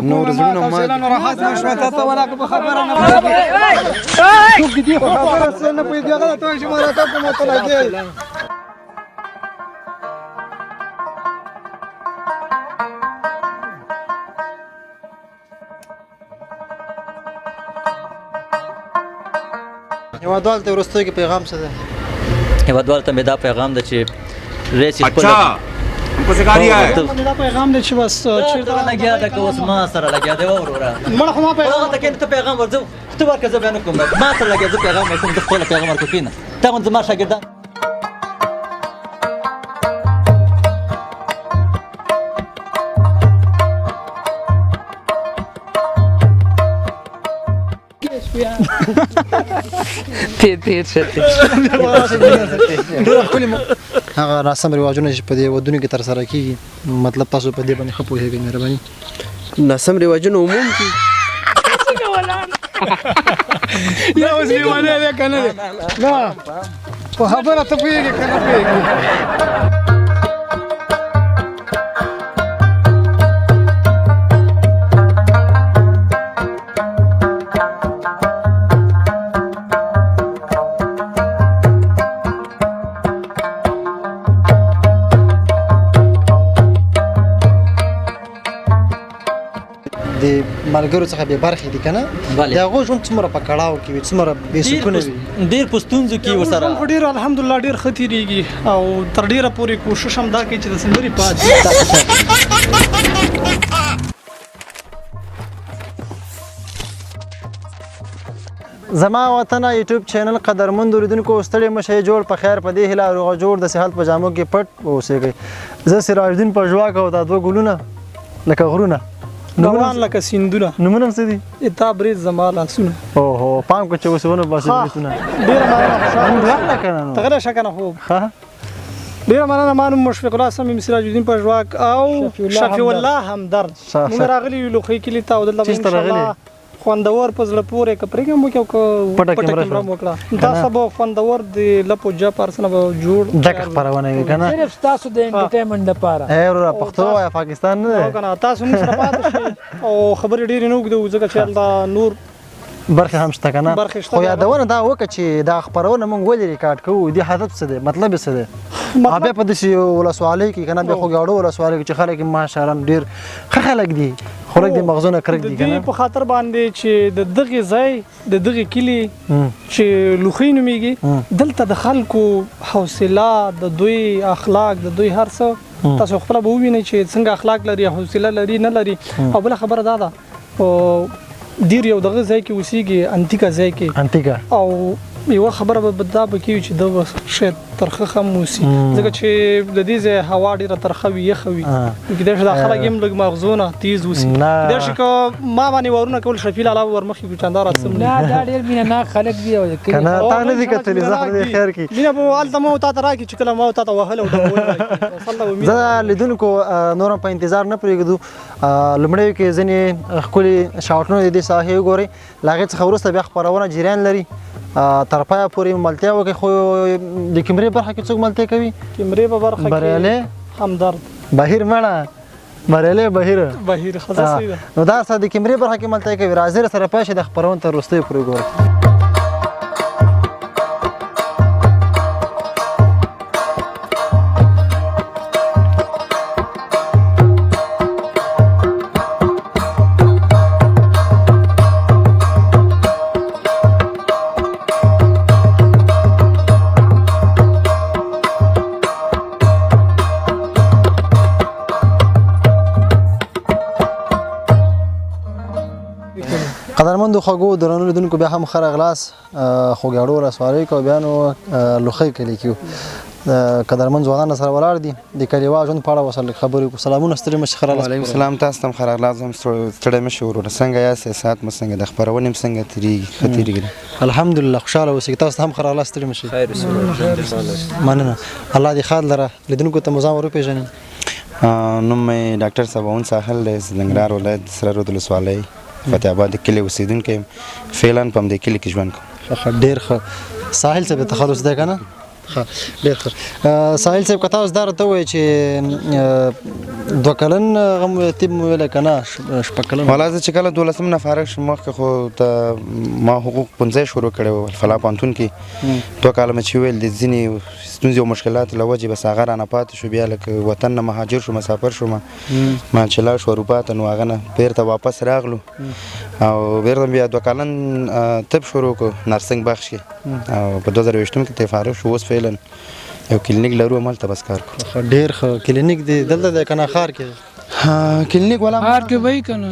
نور زړونه ما مات نو راحت نشو ته ته ولا په خبره نه پوهېږي. څوک دې په خبره څه نه پوهېږي، هغه ته چې مرکه کوم ته لګې. هیوادوال ته وروستیو کې پیغام څه دی؟ هیوادوال ته مې دا پیغام ده چې ریس خپل अच्छा हमको सिखा रिया है. دا پیغام دی چې بس چیرته لګیا ده که اوس ما سره لګیا دی وروره. مړه خو ما پیغام هغه ته کېنه، ته پیغام ورځه، ته ورکه، زه بیا نه کوم. ما سره لګیا، زه پیغام ورکوم، زه خپله پیغام ورکوم. کېنه تا غوندې زما شاګردان. تیر تیر شه. ډېره ښکلې هغه ناسم رواجونه چې په دې ودونو کې ترسره کېږي، مطلب تاسو په دې باندې ښه پوهېږئ، مهرباني. ناسم رواجونه عموم کې یا اوس لیونی دی که نه دی؟ نه په خبره ته پوهېږې که نه پوهېږې؟ د ملګرو څخه بې برخې دي که نه؟ بله. د هغو ژوند څومره په کړاو کې وي، څومره بې سکونه وي؟ ډېر په ستونزو کې ورسره. ژوند خو ډېر الحمدلله ډېر ښه تېرېږي، او تر ډېره پورې کوشش هم دا کوي چې د سندرې پاتې. زما وطن یوټیوب چینل قدرمند اوریدونکو، ستړي مشه، جوړ په خیر، په دې هیله روغ جوړ د صحت په جامو کې پټ اوسېږئ. زه سراج الدین پژواک او دا دوه ګلونه لکه غرونه روان لکه سیندونه. نومونه هم څه دي؟ اتا برید زما لاسونه. اوهو، پام کو چې اوس ونه باسي بریتونه. ډېره مننه، خوشحاله نوم راکړه که نه نو؟ ته غلی شه که نه خو. ښه، ډېره مننه. ما نوم مشفق الله صمیم، سراج الدین پژواک او شفیع الله همدرد. موږ راغلي یو لوخۍ کلي ته، او دلته به چېرته راغلي؟ انشاءالله خوندور په زړه پورې که پرېږم وکړي او که پټه پټه کیمره کیمره شوه. مو وکړه، تاسو به خوندور د لپو جپ هر څه نه به جوړ ډکه خپرونه وي که نه؟ صرف ستاسو د انټرټینمنټ لپاره. ای وروره، پښتو وایه، پاکستان نه او دی. که نه تاسو موږ سره پاتې شئ او خبرې ډېرې نه اوږدوو، ځکه چې هلته نور برخې هم شته که نه؟ برخې شته. خو یادونه دا وکړه چې دا خپرونه موږ ولې ریکارډ کوو، دې هدف څه دی، مطلب یې څه دی؟ بیا په داسې یو ولسوالۍ کې که نه، بیا خوږیاړو ولسوالۍ کې چې خلک یې ماشاءالله ډېر ښه خلک دي، خو لږ د مغزونه کرک د دي که دې نه؟ په خاطر باندې چې د دغې ځای د دغې کلي چې لوخۍ نومېږي، دلته د خلکو حوصله، د دوی اخلاق، د دوی هر څه تاسو خپله به ووینئ چې څنګه اخلاق لري، حوصله لري نه لري. او بله خبره دا ده، ډېر یو دغه ځای کې اوسېږي، انتیکه ځای کې. انتیکه. او یوه خبره به دا پکې وي چې ده به شاید ترخه هم اوسي، ځکه چې د دې ځای هوا ډېره ترخه وي، یخه وي. کېدای شي دا خلک یې هم لږ مغزونه تیز اوسي. نه. کېدای شي که ما باندې وارونه کول، شفیع لالا به ورمخکې کړو، چندار سم نه، دا ډېر مینه ناک خلک دي او د کلي که نه او تا نه دي انشاءالله کتلي، چې زه خو دې خیر کړي. مینه به هلته ما تا ته راکړي چې کله ما تا ته وهل او ډبول راکړي. اصل ته به مینه. زه لیدونکو نور هم په انتظار نه پرېږدو. لومړیو کې ځینې ښکلي شاټونه د دې ساحې وګورئ، له هغې څخه وروسته بیا خپرونه جریان لري، تر پایه پورې ملتیا وکړئ. خو د کیمرې برخه کې څوک ملتیا کوي؟ کیمرې په برخه کې بریالی همدرد. بهیر، مړه بریالی بهیر. بهیر ښځه صحیح ده. نو دا سره د کیمرې برخه کې ملتیا کوي. راځئ سره پای شئ، د خپرونې تر وروستیو پورې ګورئ. قدرمندو خوږو درنو لیدونکو، بیا هم ښه راغلاست. خوږیاړو ولسوالۍ کې او بیا نو لوخۍ کلي کې یو. قدرمن ځوانان سره ولاړ دي، د کلیوال ژوند په اړه ورسره لږ خبرې وکړو. سلامونه، ستړي مه شئ، ښه راغلاست. وعلیکم سلام، تاسو ته هم ښه راغلاست. هم ستړی مه شئ وروره، څنګه یاست؟ ساعت مو څنګه د خپرونې هم څنګه تېرېږي؟ ښه تېرېږي؟ الحمدلله، خوشحاله اوسئ. تاسو ته هم ښه راغلاست، ستړي مه شئ. مننه، الله دې ښاد لره. لیدونکو ته مو ځان ور وپېژنئ. نوم مې ډاکټر سباوون ساحل دی، د ننګرهار ولایت سره رود ولسوالۍ فتح آباد کلي اوسېدونکی یم، فعلا په همدې کلي کې ژوند کوم. ښه، ډېر ښه. ساحل صاحب تخلص دی که نه؟ ښه، ډېر ښه. ساحل صاحب، که تاسو دا راته ووایئ چې 2 کلن غم طب مو ویلی که نه 6 کلن؟ والا زه چې کله 12 نه فارغ شوم، مخکې خو ته ما حقوق پوهنځی شروع کړی و الفلاح پوهنتون کې. 2 کاله مې چې ویل د ځینې ستونزې او مشکلات له وجې بس هغه رانه پاتې شو. بیا لکه وطن نه مهاجر شو، مسافر شوم، ما چې لاړ شو اروپا ته، نو هغه نه بېرته واپس راغلو او بېرته بیا 2 کلن طب شروع کړو نرسنګ بخش کې، او په 2021 کې ترې فارغ شو. اوس فعلا یو کلینیک لرو، همالته بس کار کوو. ښه، ډېر ښه. کلینیک دی دلته دی که نه ښار کې؟ کلینیک والا ښار کې به وي که نه،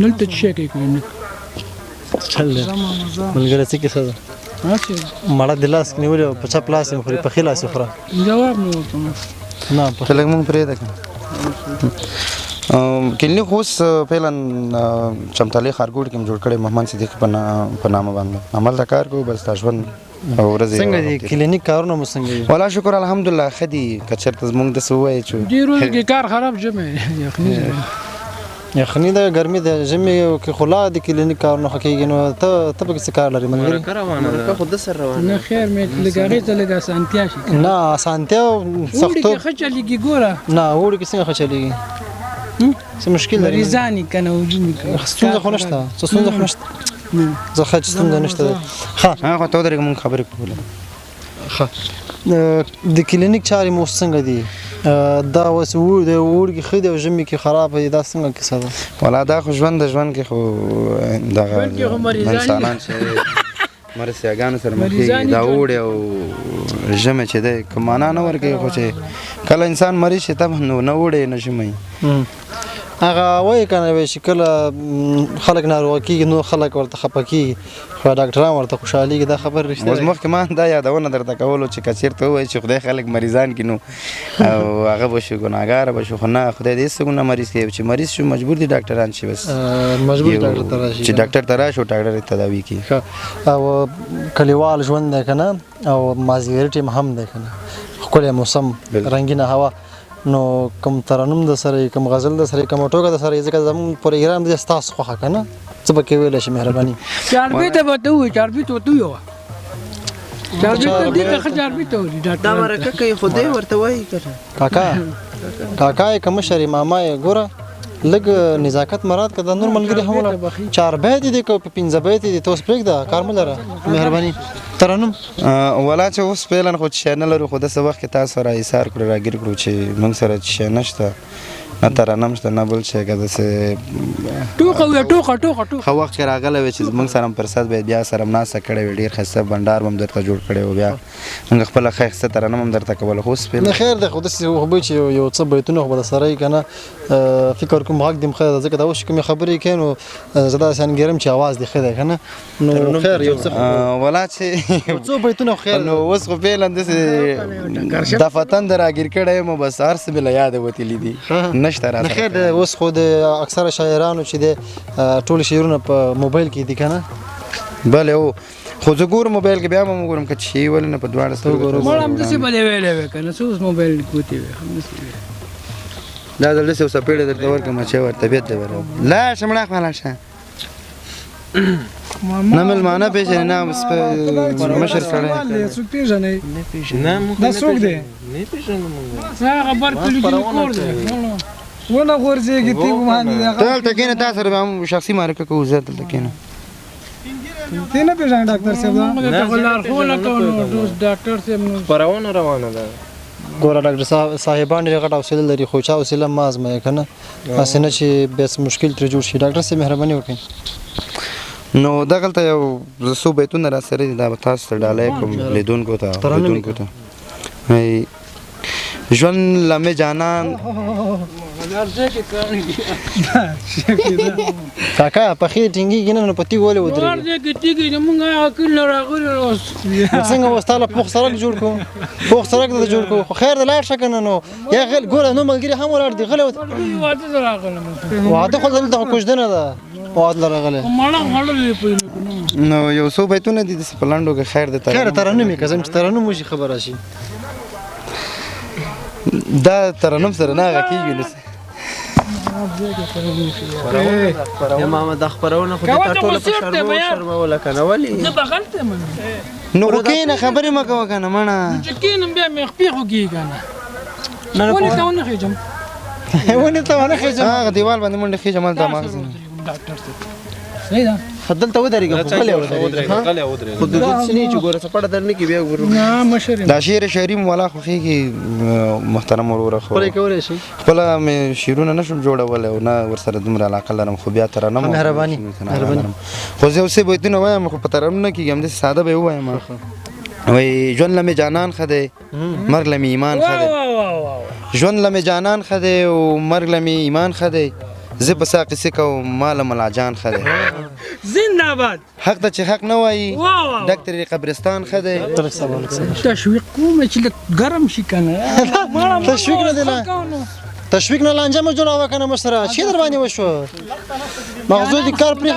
دلته څه شی کوي کلینیک؟ چل دی ملګری، څه کیسه ده؟ هسې مړه د لاس کې نیولې او په چپ لاس یې خوري، په ښي لاس یې خوره. جواب مې ورته نه ته لږ مونږ پرېږده که نه. کلینیک اوس فعلا چمتالې ښارګوټي کې مې جوړ کړی، محمد صدیقي په نامه باندې همالته کار کوو. بس دا ژوند او ورځې څنګه دي کلینیک کارونه مو څنګه دي؟ والا شکر الحمدلله ښه دي. که چېرته زموږ داسې ووایي چې دې ورځو کې کار خراب ژمی یخني ده. یخني ده، ګرمي ده، ژمي کې خو لا د کلینیک کارونه ښه کېږي. نو ته پکې څه کار لرې ملګري؟ مرکه روانه ده، مرکه خو د سره روانه نه. خیر مې لږ هغې ته لږ اسانتیا شي. نه اسانتیا او اوړي سختو کې ښه چلېږي. ګوره نه اوړي کې څنګه ښه چلېږي؟ څه مشکل لري؟ مریضان یې که نه هجوم یې کوي. ستونزه خو نشته، څه ستونزه خو نشته. زه ښه چې ستونزه نشته ده. ښه، هغه ته ودرېږه، مونږ خبرې کولې. ښه، د کلینیک چارې مو اوس څنګه دي؟ دا اوس د اوړي کې ښه دي او ژمي کې خراب دي، دا څنګه کیسه ده؟ والا دا خو ژوند د ژوند کې خو دغه ژوند کې خو مریضان دي. انسانان چې مرسیاګانو سره مخ مریضان کېږي، دي دا ژوند. اوړی او ژمی چې دی که معنا نه ورکوي، خو چې کله انسان مریض شي طبعا نو نه اوړی نه ژمی. هغه وایي که نه، وایي چې کله خلک ناروغه کېږي نو خلک ورته خفه کېږي، خو ډاکټران ورته خوشحالېږي. دا خبره رښتیا اوس ده؟ مخکې ما دا یادونه درته کولو چې که چېرته ووایي چې خدای خلک مریضان کړي نو او هغه به شو ګناهګاره به شو، خو نه، خدای دې هېڅ ګناه مریض کوي. چې مریض شو مجبور دي ډاکټران چې بس مجبور ډاکټر ته راشي، چې ډاکټر ته راشي او ډاکټر یې تداوي کړي. ښه، او کلیوال ژوند دی که نه، او مازدیګري ټیم هم دی که نه، ښکلی موسم، رنګینه هوا، نو کوم ترنم د سره یې، کوم غزل د سره یې، کوم ټوکه د سره یې، ځکه زموږ پروګرام دی ستاسو خوښه که نه، څه پکې ویلی شي؟ مهرباني. چاربیته به ته ووایې، چاربیته ورته ووایه. چاربیته دې ته ښه چاربیته ولي ډاکټر. دا مرکه کوي خو دی ورته وایي که نه. کاکا، کاکا یې که مشر یې، ماما یې، ګوره لږ نزاکت مراد که دا نور ملګري هم ولاړ. 4 بیتې دي که 5 بیتې دي، ته اوس پرېږده، کار مه لره. مهرباني. ترنم؟ ولا چې اوس فعلا خو څه شی نه لرو، خو داسې وخت کې تاسو را ایسار کړو، راګیر کړو چې موږ سره څه شی نشته، نه ترنم شته نه بل شی، که داسې ټوکه وي، ټوکه، ټوکه، ټوکه. ښه وخت کې راغلی وي چې موږ سره هم فرصت به بیا سره هم ناسته کړې وي، ډېر ښایسته بنډار به هم درته جوړ کړی و، بیا موږ خپله ښه ښایسته ترنم هم درته کوله. خو اوس فعلا نه خیر دی، خو داسې خو به چې یو څه بیتونه خو به در سره یې که نه، فکر کوم غږ دې هم ښه دی، ځکه دا اوس چې کومې خبرې کوې نو زه داسې انګېرم چې اواز دې ښه دی که نه، نو خیر یو څه خو ولا چې یو څو بیتونه خو خیر نو اوس خو فعلا داسې دفتن د راګیر کړی یم، بس هر څه مې له یاده وتلي دي، نشته را نه سره. خیر دی، اوس خو د اکثره شاعرانو چې دی، ټول شعرونه په موبایل کې دي که نه؟ بله، هو، خو زه ګورم موبایل کې، بیا به هم وګورم که چې ولې نه په دواړه سترګو وګورم. مړه همداسې به دې ویلی وی که نه، څه اوس موبایل کوتې وی، همداسې وی. دا ځل داسې یو څپېړه درته ورکړم چې ور طبیعت دی برابر. لاړ شه مړه خوا لاړ شه. نه مېلمانه پېژنې، نه مشر سړی. څوک پېژنې؟ نه پېژنو. دا څوک دی؟ نه پېژنو موږ. هغه بر کلي کې کور دی. ونه غورځېږي، تی باندې دی هغه. ته هلته کښېنه، تا سره به هم شخصي معرکه کوو، زه دلته کښېنم. تی نه پېژنې ډاکټر صاحب دا؟ موږ ته خو لارښوونه کوو نو اوس ډاکټر صاحب نو. خپرونه روانه ده. ګوره ډاکټر صاحبان ډېر غټه حوصله لري، خو چا حوصله مه ازمایه که نه، هسې نه چې بیا څه مشکل ترې جوړ شي. ډاکټر صاحب مهرباني وکړئ. نو دغلته یو زه څو بیتونه را سره دي، دا به تاسو ته ډالۍ کړم لیدونکو ته، ترنم لیدونکو ته. ژوند له مې جانان. کاکا پخې ټینګېږي نه، نو په تیږو ولې ودرېږي؟ هر ځای کې تیږې دي، موږ هغه کلي نه راغلي یو اوس. نو څنګه اوس تا له پوخ سړک جوړ کړو؟ پوخ سړک درته جوړ کړو، خو خیر دی لاړ شه که نه. نو یا غل ګوره، نو ملګري هم ولاړ دي، غلی وت- واده ته راغلم. واده خو دلته خو کوژدنه ده، واده له راغلی. مړه خوړلې په نو یو څو بیتونه دي داسې په لنډو کې، خیر دی. خیر ترنم یې که زم چې ترنم وشي خبره شي. دا ترنم سره نه هغه کېږي نو څه. یا ماما دا خپرونه خو کوه دې ته تا ټوله خو په سیټ دی شرمو بیا. شرموله که نه، ولې؟ زه به غلط یم. نو خو کښېنه، خبرې مه کوه که نه مړه. چې کښېنم بیا مې خپې خوږېږي که نه. ونې ته ونه خېژم. ونې ته ونه خېژم. هغه دیوال باندې منډه خېژم، هلته هماغسې. ډاکټر صاحب صحیح ده. دلته ودرېږه، خو غلی ودرېږه. خو د دې نه چې ګوره څپړه در نه کې بیا ګورم. نه مشر دا شعر شاعري مو والا خوښېږي محترم وروره. خو خپله کولی شي؟ خپله مې شعرونه نه شم جوړولی او نه ورسره دومره علاقه لرم، خو بیا ترنم مهرباني مهرباني. خو زه یو څه بیتونه وایم، خو په ترنم نه کېږي، همداسې ساده به یې ووایم. وایي ژوند له مې جانان ښه دی، مرګ له مې ایمان ښه دی. ژوند له مې جانان ښه دی او مرګ له مې ایمان ښه دی. زه په سا قصې کوم، ما له ملا جان ښه دی. زنده باد. حق ته چې حق نه وایي، ډاکتر قبرستان ښه دی. تشویق کوم چې لږ ګرم شي که نه. تشویق نه دی، نه تشویق نه، لانجه مه جوړوه که نه مشره. چې در باندې وشو مغزو دې کار پرې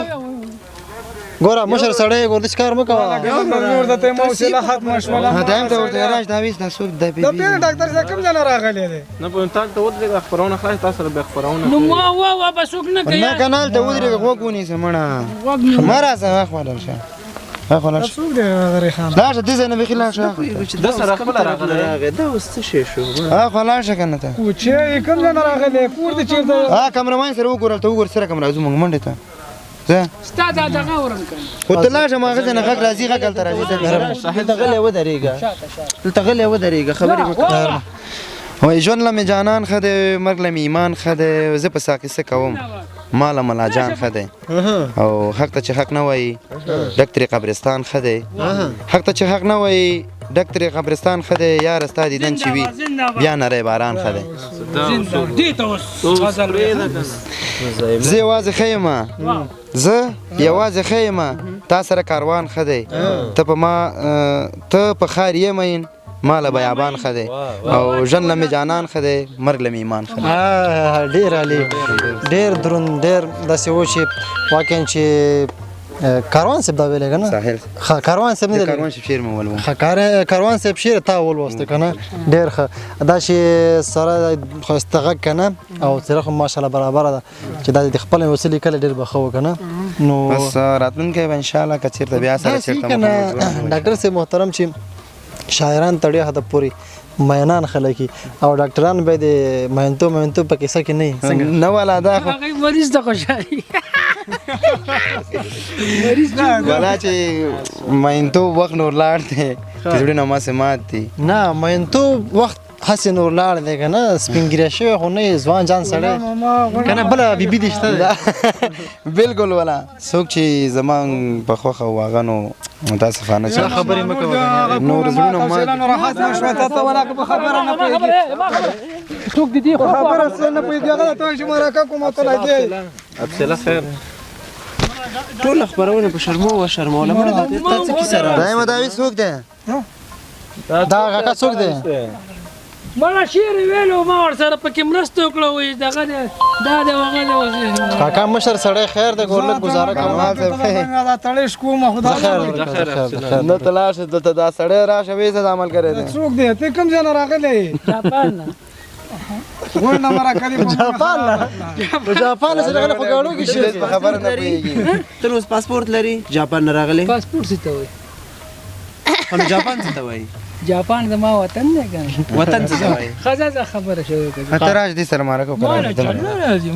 ګوره مشر سړی ګور، داسې کار مه کوه. ورته ما حوصله ختمه شوله. دایم ته ورته راشه، دا ویس دا څوک دی؟ دا پېره ډاکټر صاحب کوم ځای نه راغلی دی؟ نه په تاک ته ودرېږه، خپرونه خلاص تا سره بیا خپرونه. نو ما وا وا به څوک نه کوي. نه کنال ته ودرېږه، غوږ ونیسه مړه. مه راځه، هاخوا لاړ شه، هاخوا لاړ شه. څوک دی ریحان؟ لاړ شه دې ځای نه، بیخي لاړ شه. دا سره خپله راغلی دا اوس څه شی شو؟ هاخوا لاړ شه که نه ته. کوچی کوم ځای نه راغلی؟ کور دې چېرته؟ ها کمرمان سره وګوره، هلته وګوره څه رقم راځو موږ منډې ته. ستا دا دغه ورم کنه. خو ته لاړ شه، ماغه ځای نه غږ راځي، غږ هلته راځي. دلته غلی ودرېږه، دلته غلی ودرېږه، خبرې مه کوه. وایي ژوند له مې جانان ښه دی، مرګ له مې ایمان ښه دی. زه په ساقي څه کوم، ما له ملا جان ښه دی. او حق ته چې حق نه وایي، ډک ترې قبرستان ښه دی. حق ته چې حق نه وایي، ډک ترې قبرستان ښه دی. یاره ستا دیدن چې وي، بیا نری باران ښه دی. زه یوازې ښه یم، زه یوازې ښه یم، تا سره کاروان ښه دی. ته په ما ته په ښار یې مین، ما له بیابان ښه دی. او ژوند له مې جانان ښه دی، مرګ له مې ایمان ښه دی. ډېر عالي، ډېر دروند، ډېر داسې و چې واقعا چې کاروان صاحب دا ویلی که نه؟ ساحل ښه، کاروان صاحب نه دی؟ کاروان صاحب شعر مې ولوست. ښه، کاروان صاحب شعر تا ولوسته که نه؟ ډېر ښه. دا چې سره ښایسته غږ که نه، او څېره خو ماشاءالله برابره ده، چې دا د خپل یو څه لیکلی ډېر به ښه و که نه. نو بس راتلونکی به انشاءالله که چېرته بیا سره چېرته ډاکټر صاحب محترم چې شاعران تر ډېره حده پورې مینان خلک او ډاکټران به د مینتو مینتو په کیسه کې نه وي. څنګه؟ نه والا دا خو هغه مریض د خوشحالي مریض والا چې مینتو وخت نور لاړ دی، زړونه ما سه مات دي. نه مینتو وخت هسې نور لاړ دی که نه، سپین ږیری شوی خو نه یې، ځوان جان سړی که نه، بله بیبي دې شته ده. بالکل والا څوک چې زما په خوښه و هغه نو متاسفانه چې خبرې مه کوه. نور زړونه مات راحت نه شوه. ته ولا که په خبره نه پوهېږي، څوک دې په خبره څه نه پوهېږي، هغه ته چې مرکه کوم ته لګې. افسله خیر، ټوله خپرونه په شرمو وشرموله. مړه دا څه کیسه راوسته؟ دایمه دا وی څوک دی؟ دا کاکا څوک دی؟ مړه شعر یې ویلو، ما ورسره پکې مرسته وکړه، وایي دغه دی دا دی هغه دی. کاکا مشر سړی خیر دی، ګور لږ ګزاره کوه. دا تړی شکومه خو دا نه ته لاړ شه دلته، دا سړی راشه ویسه دا ملګری دی. څوک دی؟ ته کوم ځای نه راغلی یې؟ جاپان نه. غونډه مرکه دې جاپان نه؟ په جاپان نه راغلی، خو ګاړو کې شي په خبره نه پوهېږي. ته اوس پاسپورت لرې؟ جاپان نه راغلی؟ پاسپورت څه ته وایي؟ نو جاپان څه ته وایي؟ جاپان زما وطن دی که نه. وطن څه ته وایي؟ ښه ځه خبره شروع کړه. ته راشه دې سره مرکه وکړه. ماله چل نه راځي،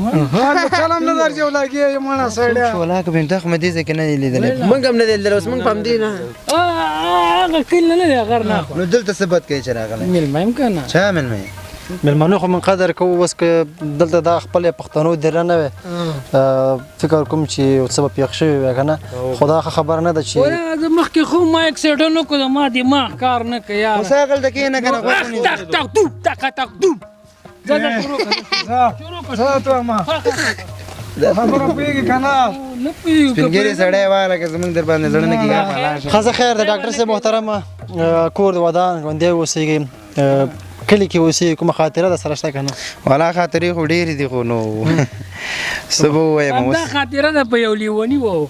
چل هم نه درځي ولګي یې مړه سړیه. ولا که بنته خو مې دې ځای کې نه دی لیدلی. موږ هم نه دی لیدلی، اوس موږ په همدې نه هغه کلي نه دی غر نه خو. نو دلته څه بد کوي چې راغلی؟ مېلمه یم که نه. چا مېلمه یې؟ مېلمنو خو موږ قدر کوو. اوس که دلته دا خپل پښتنو دیره نه وی، فکر کوم چې یو څه به پېښ شوي وی که نه، خو دا ښه خبره نه ده چې زه مخکې خو ما اکسیډنټ وکړو، ما دماغ کار نه کوي یاره. اوس هغلته کښېنه که نه، غوږ ونیسه. تک تک دوب تک تک دوب. ځه ځه شروع کړه، شروع کړه. ځه ته ما خبره پوهېږي که نه؟ نه پوهېږو. سپین ږیری سړی واله که زموږ در باندې زړه نه کېږي. ښه خیر دی ډاکټر صاحب محترمه، کور دې ودان، ژوندی اوسېږئ، کلي کې اوسېږي، کومه خاطره در سره شته که نه؟ والا خاطرې خو ډېرې دي، خو نو څه به ووایم اوس؟ همدا خاطره ده په یو لیوني وو.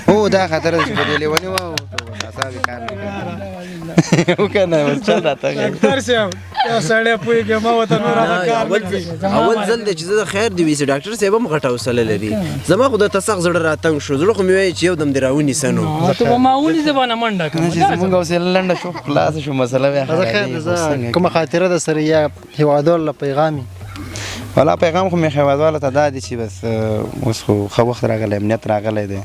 هو دا خاطره ده چې په دې لیوني وو، اعصاب یې کار نه کوي. وکړه نه اوس چل راته ښیي. ډاکټر صاحب سړی پوهېږي ما ورته نور هغه کار نه کوي. اول ځل دی چې زه د خیر دی ویسي ډاکټر صاحب هم غټه حوصله لري. زما خو درته سخت زړه راتنګ شو، زړه خو مې وایي چې یو دم دې راونیسه. نو ته به ما ونیسې باندې منډه کړم. چې زمونږ حوصله لنډه شو، خلاصه شو مسله بیا. زه خیر دی، زه کومه خاطره در سره یا هېوادوالو له پیغام؟ ولا پیغام خو مې هېوادوالو ته دا دی چې بس اوس خو ښه وخت راغلی، امنیت راغلی دی،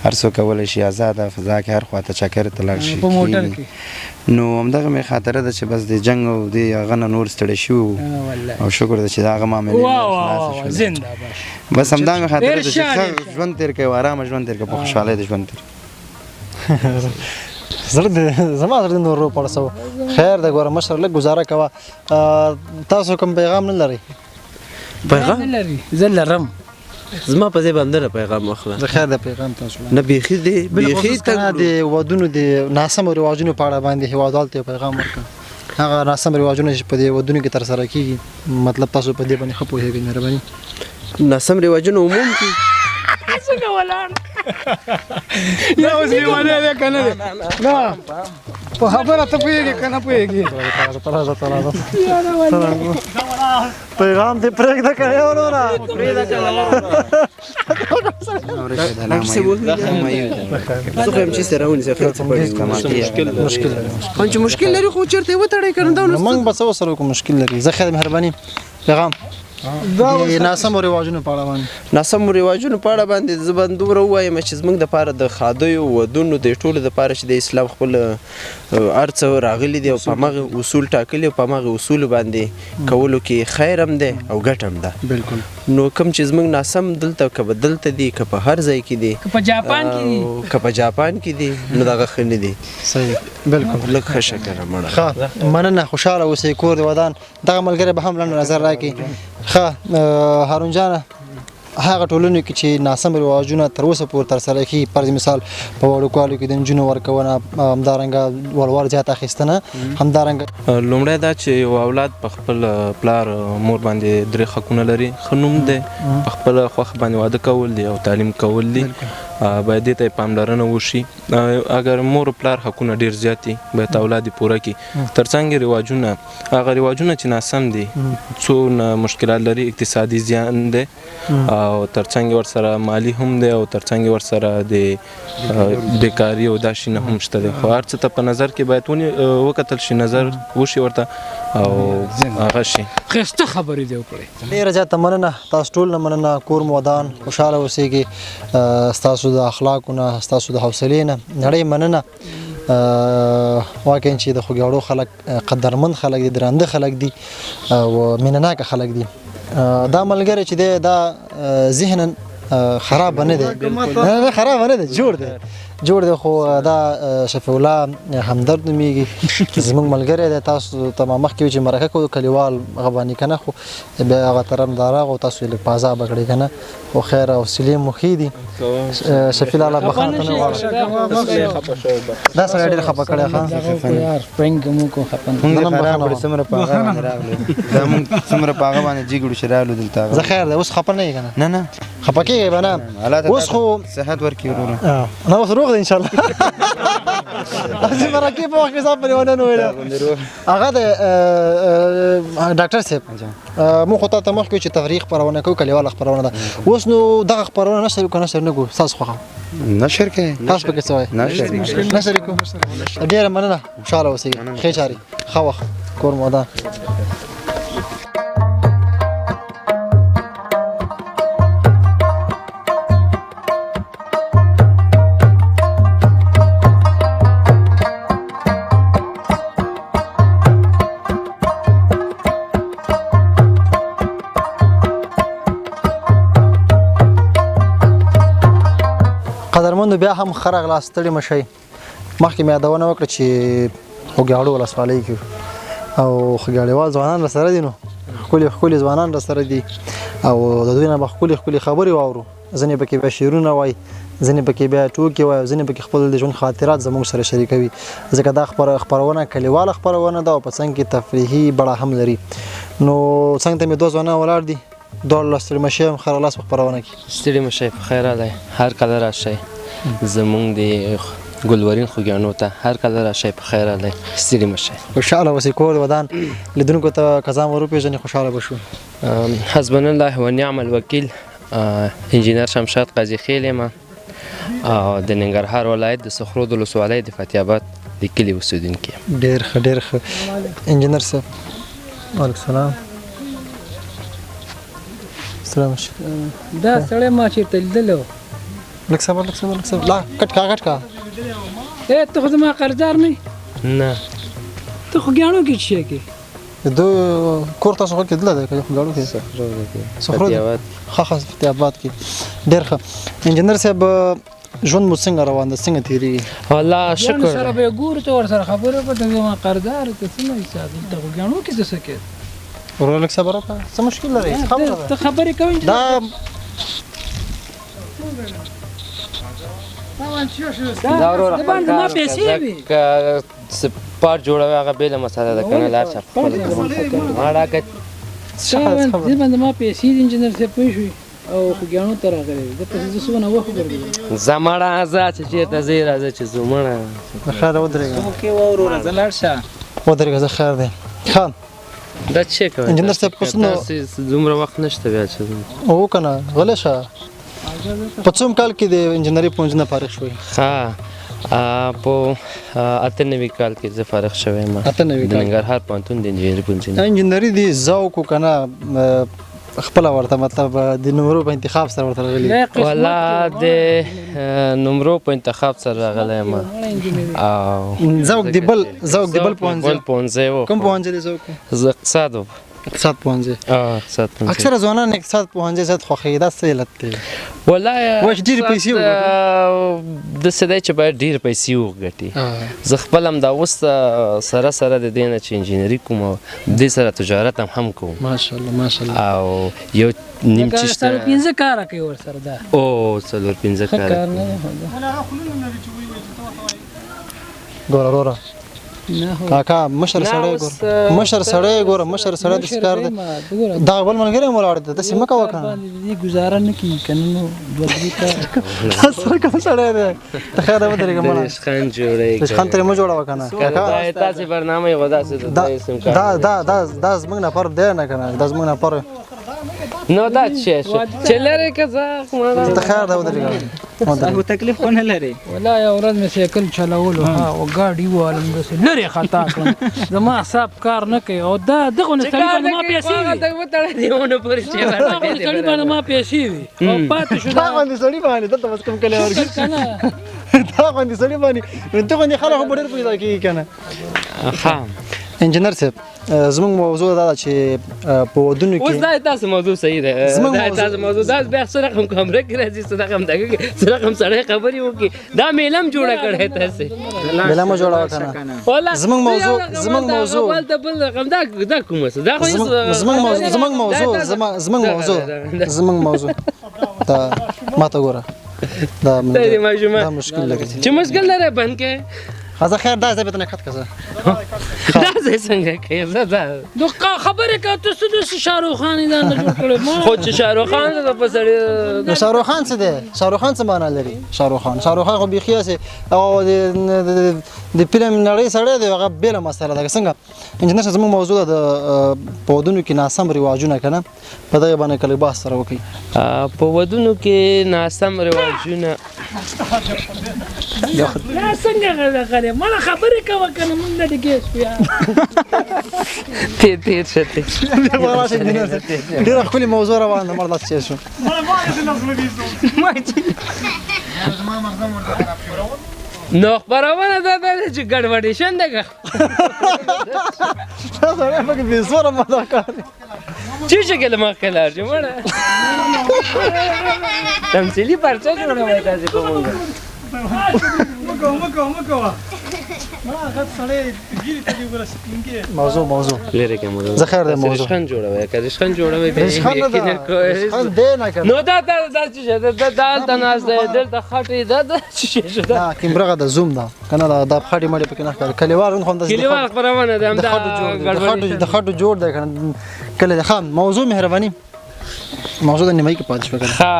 هر څوک کولی شي ازاده فضا کې هر خوا ته چکر ته لاړ شي په موټر کې. نو همدغه مې خاطره ده چې بس د جنګ او د هغه نه نور ستړی شوي وو، او شکر ده چې د هغه معاملې خلاصه شولې. زنده باش. بس همدا مې خاطره ده چې ښه ژوند تېر کوي، ارامه ژوند تېر کوي، په خوشحالۍ د ژوند تېر. زړه دې زما زړه دې نور وپړسوه. خیر دی ګوره مشر، لږ ګزاره کوه. تاسو کوم پیغام نه لرئ؟ پیغام نه لري؟ زه لرم. زما په ځای باندې پیغام واخله. زه خیر دی پیغام تاسو نه بیخي دی، بیخي تنګ د ودونو د ناسمو رواجونو په اړه باندې هېوادوالو ته پیغام ورکړه. هغه ناسم رواجونه چې په دې ودونو کې ترسره کېږي، مطلب تاسو په دې باندې ښه پوهېږئ، مهرباني. ناسم رواجونه عموم کې څنګه ولاړ دا اوس لیونی دی که نه دی؟ نه په خبره ته پوهېږې که نه پوهېږې؟ پیغام دې پرېږده که نه وروره؟ زه خو یم چې سره ونیسه، خیر څه پړي مشکل لري. چې مشکل لري خو چېرته یې وتړی که نه دا نو موږ به څه ورسره وکړو؟ مشکل لري. زه خیر مهرباني. پیغام د ناسمو رواجونو په اړه باندې. ناسمو رواجونو په اړه باندې زه به دومره ووایم چې زموږ دپاره د ښادیو ودونو د ټولو دپاره چې د اسلام خپل هر څه راغلي دي او په هماغه اصول ټاکلي او په هماغه اصولو باندې کولو کې خیر هم دی او ګټه هم ده. بالکل. نو کوم چې زموږ ناسم دلته که به دلته دي که په هر ځای کې دي، که په جاپان کې دي، که په جاپان کې دي، نو دغه ښه نه دي. صحیح بالکل. لږ ښه شکر مړه. ښه مننه، خوشحاله اوسئ، کور دې ودان. دغه ملګری به هم لنډ نظر راکړي. ښه هارون جانه، هغه ټولنو کې چې ناسم رواجونه تر اوسه پورې ترسره کېږي، فرض مثال په وړوکوالي کې د نجونو ورکونه، همدارنګه ولور زیات اخیستنه، همدارنګه لومړی دا چې یو اولاد په خپل پلار مور باندې درې حقونه لري. ښه نوم دی، په خپله خوښه باندې واده کول دي او تعلیم کول دي، باید دې ته یې پاملرنه وشي. اگر مور او پلار حقونه ډېر زیات دي، باید اولاد یې پوره کړي. ترڅنګ یې رواجونه، هغه رواجونه چې ناسم دي، څو مشکلات لري، اقتصادي زیان دی او ترڅنګ ورسره مالي هم دی او ترڅنګ ورسره د بیکاري او دا شي نه هم شته دی. خو هر څه ته په نظر کې باید وکتل شي، نظر وشي ورته او هغه شي. ښایسته خبرې دې وکړې. ډېره زیاته مننه تاسو ټول نه مننه، کور مو ودان، خوشحاله اوسېږئ. ستاسو د اخلاقو نه، ستاسو د حوصلې نه نړۍ مننه. واقعا چې د خوږیاړو خلک قدرمند خلک دي، درانده خلک دي او مینه ناکه خلک دي. دا ملګری چې دی دا ذهنا خراب نه دی، نه خراب نه دی، جوړ دی، جوړ دی. خو دا شفیع الله همدرد نومېږي، زموږ ملګری دی. تاسو ته ما مخکې چې مرکه کوو کلیوال هغه باندې که نه، خو بیا هغه طرف دا راغو تاسو یې لږ په عذابه کړئ که نه، خو خیر او حوصلې مو ښې دي. شفیع الله بخښنه ته نه غواړم، دا سړی ډېر خفه کړی. ښه څومره په هغه باندې راغلو، دا موږ څومره په هغه باندې جګړو چې راغلو دلته. زه خیر دی، اوس خفه نه یې که نه؟ نه نه خفه کېږئ به نه. اوس خو صحت ورکړي وروره. نه اوس روغ دی ان شاء الله. هسې مرکې په وخت کې ځان پرې ونه ویل. هغه د ډاکټر صاحب موږ خو تاته مخکې چې تفریح خپرونه کوو، کلیواله خپرونه ده. اوس نو دغه خپرونه نشر که نشر نه کوو، ستاسو خوښه؟ نشر کوي. تاسو پکې څه وایئ؟ نشر کوو. ډېره مننه، خوشحاله اوسئ، ښې چارې، ښه وخت، کور مو ودان. قدرمندو بیا هم ښه راغلاست، ستړي مه شئ. مخکې مې یادونه وکړه چې خوږیاړو ولسوالۍ کې او خوږیاړیوال ځوانان راسره دي، نو ښکلي ښکلي ځوانان راسره دي او د دوی نه به ښکلي ښکلي خبرې واورو. ځینې پکې بیا شعرونه وایي، ځینې پکې بیا ټوکې وایي، ځینې پکې خپل د ژوند خاطرات زموږ سره شریکوي، ځکه دا خپرونه کلیواله خپرونه ده او په څنګ کې تفریحي بڼه هم لري. نو څنګ ته مې دوه ځوانان ولاړ دي، دواړو له ستړي مه شئ هم ښه راغلاست په خپرونه کې. ستړي مه شئ، په خیر راغلی، هر کله راشئ. زمونږ د ګلورین خوږیاڼو ته هر کله راشئ، په خیر راغلی، ستړي مه شئ. خوشحاله اوسئ، کور ودان. لیدونکو ته که ځان ور وپېژنې خوشحاله به شو. حسبنا الله و نعم الوکیل. انجینر شمشاد قاضي خیل یم او د ننګرهار ولایت د صخرود ولسوالۍ د فتح آباد د کلي اوسېدونکی یم. ډېر ښه، ډېر ښه انجینر صاحب. وعلیکم سلام. سلام شي. دا سړی ما چېرته لیدلی و. لږ صبر، لږ صبر، لږ صبر. لا کټ کا، کټ کا. ای ته خو زما قرضدار نه؟ نه. ته خوږیاڼو کې څه شی کوې؟ د کور تاسو خو کې دله دی که خوږیاڼو کې؟ صخرو فتح آباد. ښه ښه، فتح آباد کې. ډېر ښه انجینر صاحب، ژوند مو څنګه روان دی، څنګه تېرېږي؟ والله شکر سره به یې ګورو، ته ورسره خبرې وکړه، ته زما قرضدار ته څنګه حساب؟ دلته خوږیاڼو کې څه څه کوې؟ ورور لږ صبر وکړه، څه مشکل لرې؟ څه خبره ده؟ ته خبرې کوې دا دا وروره د باندې ما پیسې وي. که څه پارټ جوړوي هغه بېله مسله ده، که نه له هر چا خپله مړه که دې باندې ما پیسې دي انجینر صاحب، پوه شوې؟ او خوږیاڼو ته راغلی دی، پسې زه څونه وخت وګرځېدم. ځه مړه، ځه چې چېرته ځې راځه چې ځو مړه. خیر ودرېږه. اوکې وروره زه لاړ شه. ودرېږه، زه خیر دی. ښه دا څه کوې؟ انجینر صاحب اوس نو تاسې دومره وخت نشته بیا چې او که نه غلی شه. په څوم کال کې د انجینري پوهنځي نه فارغ شوې؟ ښه، په 98 کال کې زه فارغ شوی یم. 98 د ننګرهار پوهنتون د انجینري پوهنځي نه. انجینري دې ذوق و که نه خپله ورته مطلب د نمرو په انتخاب سره ورته راغلي؟ والله د نمرو په انتخاب سره راغلی یم. او ذوق د بل، ذوق د بل پوهنځي؟ بل پوهنځی و. کوم پوهنځی دې ذوق و؟ زه اقتصاد و. اقتصاد پوهنځی. اقتصاد پوهنځی. اکثره ځوانان اقتصاد پوهنځی زیات خوښوي، دا څه علت دی؟ والله وایي چې ډېرې پیسې وګټي. داسې دی چې باید ډېرې پیسې وګټي. زه خپل هم دا اوس سره سره د دې نه چې انجینري کوم او دې سره تجارت هم کوم. ماشاءالله ماشاءالله. او یو نیم چې شته 4-5 کاره کوي ورسره دا. او 4-5 کاره. ګوره وروره کاکا، مشر سړی ګوره، مشر سړی ګوره، مشر سړی داسې کار دی. دغه بل ملګری مو ولاړ دی، داسې مه کوه که نه. دې ګزاره نه کېږي که نه نو 2-3 کاره. دا سره کوم سړی دی؟ ته خیر دی ودرېږه مړه. ریشخند جوړوي. ریشخند ترې مه جوړوه که نه. کاکا دا تاسې برنامه یې داسې ده، دا دا دا دا زموږ نفر دی نه که نه، دا زموږ نفر. نو دا څه شو چې لرې که ځه مړه. ته خیر دی ودرېږه. خو تکلیف خو نه لرې؟ والله یو ورځ مې سایکل چلولو، ها او ګاډي ووهلم، داسې لرې خطا کړم، زما اعصاب کار نه کوي. او دا دغه نه سړي باندې ما پیسې وي، دغه سړي باندې ما پیسې وي او پاتې شو. دا غوندې سړي باندې دلته بس کوم کلی ورکړي که نه، دا غوندې سړي باندې ته غوندې خلک خو به ډېر پیدا کېږي که نه. ښه انجینر صاحب، زموږ موضوع دا ده چې په ودونو کې اوس دا تاسو موضوع صحیح ده. دا تاسو موضوع دا بیا څه رقم کمره کې راځي، څه رقم دغه کې، څه رقم سړی خبرې وکړي. دا میلم جوړه کړې تاسو؟ میلم جوړه وکړه. زموږ موضوع، زموږ موضوع بل ته بل رقم دا دا کومه څه دا خو زموږ موضوع، زموږ موضوع، زموږ موضوع، زموږ موضوع دا ما ته ګوره، دا دا مشکل لري. چې مشکل لري بند کې زه خیر دا ځای به ته نه کښته که دا ځای څنګه کوې؟ زه دا نو خبرې کوه، ته څه داسې شاهرخ خان یې ځان له جوړ کړی؟ خو چې شاهرخ خان ته په سړي نو شاهرخ خان څه دی؟ شاهرخ خان څه معنا لري؟ شاهرخ خان، شاهرخ خان خو بیخي هسې او د فلم نړۍ سړی دی، هغه بېله مسله ده. څنګه انجینر صاحب، زموږ موضوع ده د په ودونو کې ناسم رواجونه که نه، په دغه باندې کله بحث سره وکړئ. په ودونو کې ناسم رواجونه دا څنګه غلی مړه خبرې کوه که نه، موږ نه دې ګیس بیا تېر تېر شه تېر. ډېره ښکلې موضوع روانه ده، مړه داسې چېر شو. نو خپرونه دا ده چې ګډوډي شن ده که دا سړی پکې بې زوره ماده کار دی. چې شکل مخکې لاړ شي مړه تمثیلي پرچه جوړوئ تاسې په موږ. مه کوه، مه کوه، مړه هغه سړی ږیرې ته دې وګوره سپینږیری. موضوع، موضوع لرې که موضوع. زه خیر دی موضوع. ریشخند جوړوئ که ریشخند جوړوئ بیا ریشخند نه ده، ریشخند دی نه که نه. نو دا دا دا څه شی ده؟ دا دلته ناست دی، دلته خټې ده، دا څه شی شو ده؟ دا کیمرغه ده، زوم ده که نه، دا خټې مړې پکې نه ښکاري. کلیوال هم همداسې کلیوال خپرونه ده، همدا د خټو جوړ دی که نه کلی دی. ښه موضوع مهرباني. موضوع د نیمایي کې پاتې شوه. ښه،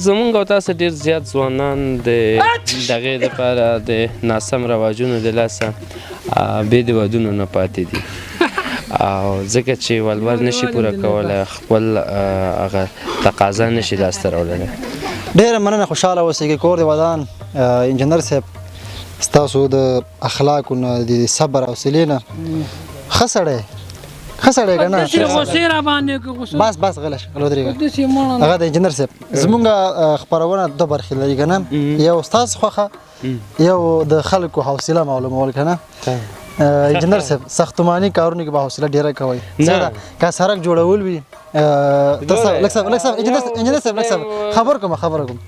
زمونږ او تاسو ډېر زیات ځوانان د دغې دپاره د ناسم رواجونو د لاسه بې د ودونو نه پاتې دي، او ځکه چې ولور نشي پوره کولی، خپل هغه تقاضا نشي لاسته راوړلی. ډېره مننه، خوشحاله اوسئ، کور دې ودان. انجنیر صاحب، ستاسو د اخلاقو نه، د صبر او حوصلې نه ښه سړی، ښه سړی که نه؟ داسې غوسې را باندې که بس بس غلی شه، غلی ودرېږه. هغه د انجنیر صاحب، زمونږ خپرونه دوه برخې لري که نه، یو ستاسو خوښه، یو د خلکو حوصله معلومول که نه. انجنیر صاحب، ساختماني کارونو کې به حوصله ډېره کوئ، که سړک جوړول وي، لږ صاحب انجنیر صاحب، لږ صاحب خبر کوم، خبره کوم،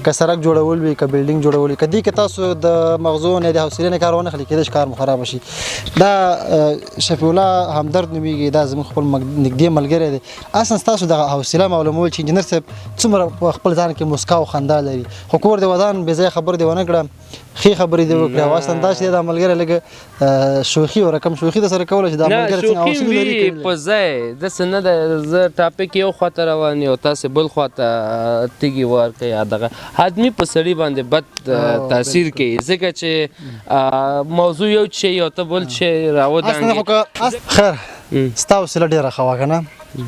که سړک جوړول وي، که بلډینګ جوړول وي، که دې کې تاسو د مغزو نه د حوصلې نه کار ونه خلي، کېدای شي کار مو خراب شي. دا شفیع الله همدرد نومېږي، دا زموږ خپل نږدې ملګری دی. اصلا ستاسو دغه حوصله معلومول چې انجنیر صاحب څومره په خپل ځان کې موسکا او خندا لري، خو کور دې ودان، بې ځایه خبرې دې ونه کړه، ښې خبرې دې وکړې. او اصلا دا چې دا ملګری لږ شوخي او رقم شوخي د سره کوله چې دا ملګری څنګه حوصله لري په ځای داسې نه ده. زه topic یو خواته روان یو، تاسې بل خواته تیږې ورکوي، دغه آدمي په سړي باندې بد تاثیر کوي، ځکه چې موضوع یو شی او ته بل شی راودانګې. خیر، ستا حوصله ډېره ښه وه که نه؟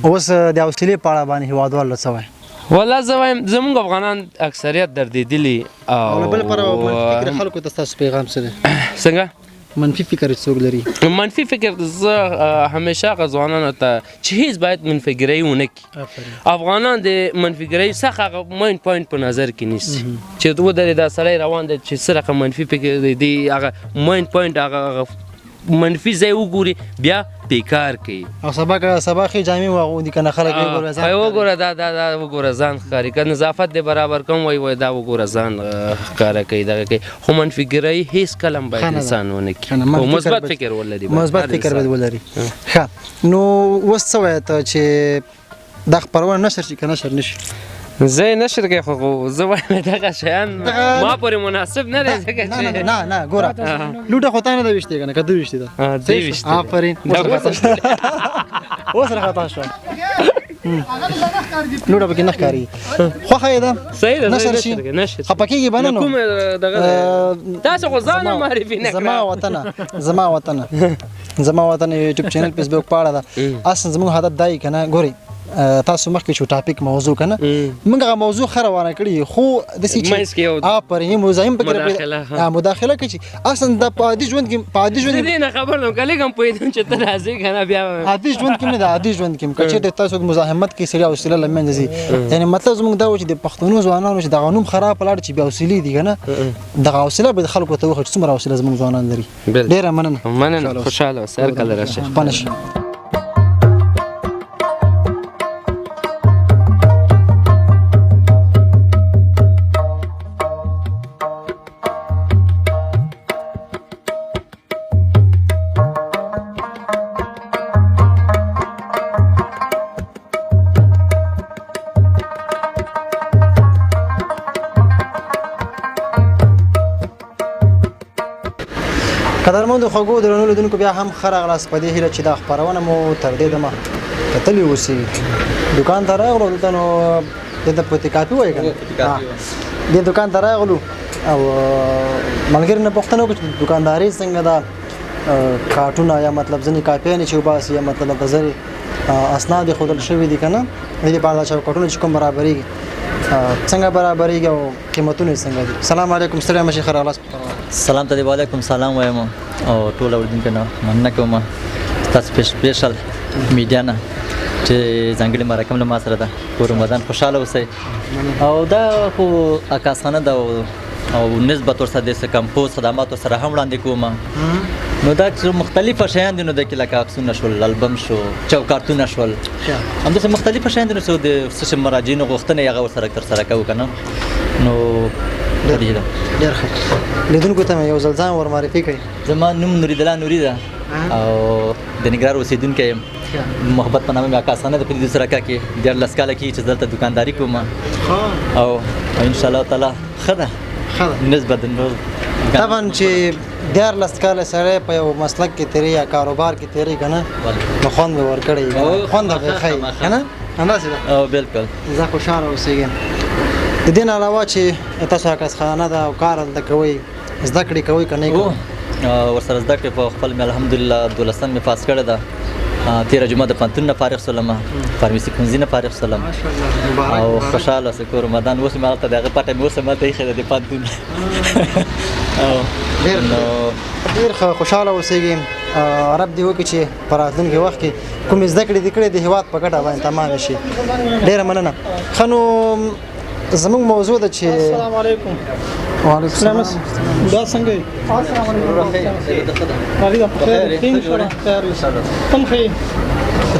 اوس د حوصلې په اړه باندې هېوادوال له څه وایي؟ والله زه وایم زمونږ افغانان اکثریت دردېدلي. او له بل پلوه منفي فکر خلکو ته ستاسو پیغام څه دی؟ څنګه؟ منفي فکر څوک لري؟ منفي فکر زه همیشه هغه ځوانانو ته چې هیڅ باید منفيګرۍ ونه کړي. افغانان د منفيګرۍ څخه هغه main point په نظر کې نیسي چې ودرې دا سړی روان دی چې څه رقم منفي فکر دی، هغه main point هغه منفي ځای وګوري بیا پیکار کوي. او سبا که سبا ښې جامې واغوندي که نه خلک یې وګوره ځان وګوره، دا دا دا وګوره ځان ښکاري، که نظافت دې برابر کوم وایي وایي دا وګوره ځان ښکاره کوي دغه کوي. خو منفيګرۍ هیڅ کله هم باید انسان ونه کړي، خو مثبت فکر ولري، مثبت فکر باید ولري. ښه، نو اوس څه وایې ته چې دا خپرونه نشر شي که نشر نه شي؟ زه یې نشر کوي، خو زه وایم دغه شیان ما پورې مناسب نه دی، ځکه چې نه نه ګوره لوټه خو تا نه ده ویشتې که نه، که ده ویشتې ده؟ ده ویشتې. آفرین، اوس راخطا شوه، لوټه پکې نه ښکاري. خوښه یې ده؟ صحیح ده، نشر شي، خفه کېږي به نه؟ نو کومه دغه تاسو خو ځان هم معرفي نه کړه. زما وطنه، زما وطنه، زما وطن یوټیوب چینل فیسبوک په اړه ده. اصلا زموږ هدف دا یې که نه، ګورئ تاسو مخکې چې topic موضوع که نه، موږ هغه موضوع ښه روانه کړې، خو داسې چې آفرین مزاحم پکې مداخله کوي چې اصلا دا په عادي ژوند کې، په عادي ژوند کې دې نه خبر نه کله کوم پوهېدم چې ته راځې که نه، بیا عادي ژوند کې نه ده، عادي ژوند کې که چېرته تاسو مزاحمت کې سړي حوصله له منځه ځي، یعنې مطلب زموږ دا و چې د پښتنو ځوانانو چې دغه نوم خراب لاړ چې بې حوصلې دي که نه، دغه حوصله به خلکو ته وښیو چې څومره حوصله زموږ ځوانان لري. ډېره مننه. مننه، خوشحاله اوسئ، هر کله راشئ. خپه نه شئ. قدرمندو خوږو درنو لیدونکو، بیا هم ښه راغلاست. په دې هیله چې دا خپرونه مو تر دې دمه کتلې اوسي. دوکان ته راغلو، دلته نو دې ته پوتې کاپي وایي که نه، دې دوکان ته راغلو او ملګري نه پوښتنه وکړه چې دوکانداري څنګه ده، کارټونه یا مطلب ځینې کاپیانې چې وباسي یا مطلب دلته ځینې اسناد یې ښودل شوي دي که نه، د دې په اړه چوکاټونه چې کوم برابرېږي څنګه برابرېږي او قیمتونه یې څنګه دي. سلام علیکم، ستړی مه شئ، ښه راغلاست. سلام ته دی، وعلیکم سلام وایم او ټول اورېدونکو نه مننه کوم ستاسو special media نه چې ځانګړې مرکه له ما سره ده. کور مو ودان، خوشحاله اوسئ. او دا خو عکاسخانه ده او نسبت ورسره د کمپوز خدمات ورسره هم وړاندې کوم. نو دا چې مختلفه شیان دي، نو د کې لکه عکسونه شول، البم شو، چوکاټونه شول، همداسې مختلفه شیان دي. نو څو د څه مراجعینو غوښتنه یې هغه ورسره ترسره کوو که نه. نو ډېر ښه. لیدونکو ته مې یو ځل ځان ور معرفي کړئ. زما نوم نوریدلا نوري ده او د ننګرهار اوسېدونکی یم. محبت په نامه مې عکاسخانه ده په دې سرکه کې 13 کاله کېږي چې دلته دوکانداري کوم او انشاءالله تعالی ښه ده، نسبت د نور. طبعا چې 13 کاله سړی په یو مسلک کې تېرېږي یا کاروبار کې تېرېږي که نه، نو خوند به ورکړی، خوند به ښیي که نه. همداسې ده؟ او بالکل. زه خوشحاله اوسېږم. د دې نه علاوه چې تاسو عکسخانه ده او کار هلته کوئ، زده کړې کوئ که نه کوئ؟ ورسره زده کړې په خپل مې الحمدلله دولسم مې پاس کړې ده. تېره جمعه د پوهنتون نه فارغ شولم، فارمیسي ښوونځي نه فارغ شولم او خوشحاله اوسه کور مدان. اوس مې هلته د هغه پټه مې اوس هم هلته ایښې ده د پوهنتون. ډېر ښه، خوشحاله اوسېږي. رب دې وکړي چې په راتلونکي وخت کې کومې زده کړې دې کړې د هېواد په ګټه باندې تمامې شي. ډېره مننه. ښه نو زموږ موضوع ده چې السلام علیکم. وعلیکم السلام. دا څنګه یې؟ السلام علیکم. تم ښه یې؟